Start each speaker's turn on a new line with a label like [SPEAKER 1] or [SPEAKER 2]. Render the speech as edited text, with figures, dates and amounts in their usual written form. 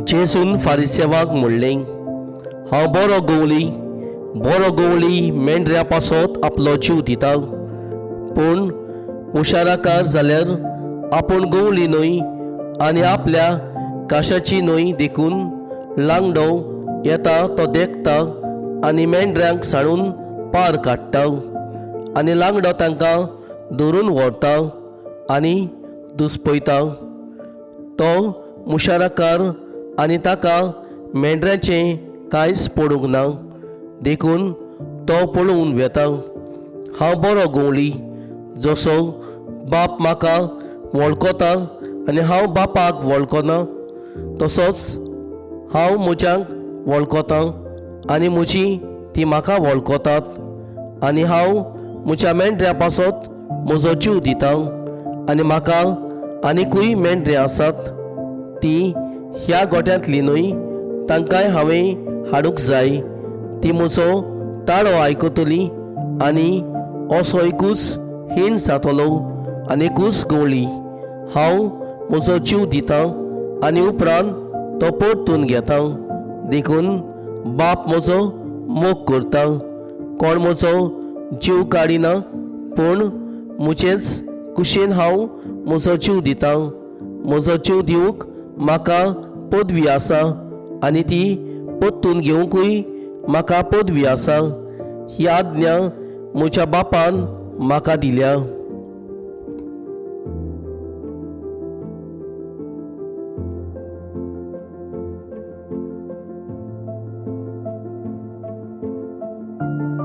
[SPEAKER 1] जेजून फारिसेवांक म्हणलें, हांव बरो गवळी. बरो गवळी मेंढऱ्या पासत आपलो जीव दिता. पूण मुशाराकार जाल्यार आपूण गवळी न्हय आनी आपल्या काशाची न्हय देखून लांगडो येता तो देखता आनी मेंढऱ्यांक सांडून पार काडटा आनी लांगडो तांकां धरून व्हरता आनी दुसपयता. तो मुशाराकार आनी ताका मेंढऱ्याचें कांयच पडूंक ना देखून तो पळोवन वेता. हांव बरो गवळी, जसो बाप म्हाका वळखता आनी हांव बापाक वळखना, तसोच हांव म्हज्यांक वळखता आनी म्हजी ती म्हाका वळखतात. आनी हांव म्हज्या मेंढऱ्या पासत म्हजो जीव दिता. आनी म्हाका आनिकूय मेंढऱ्यां आसात, ती ह्या गोट्यांतली न्हय, तांकांय हांवें हाडूंक जाय. ती म्हजो ताळो आयकतली आनी असो एकूच हीण जातलो आनी एकूच गवळी. हांव म्हजो जीव दितां आनी उपरांत तो परतून घेता. देखून बाप म्हजो मोग करता. कोण म्हजो जीव काडिना, पूण म्हजेच कुशीन हांव म्हजो जीव दितां. म्हजो जीव दिवंक म्हाका पदवी आसा आनी ती परतून घेवंकूय म्हाका पदवी आसा. ही आज्ञा म्हज्या बापान म्हाका दिल्या.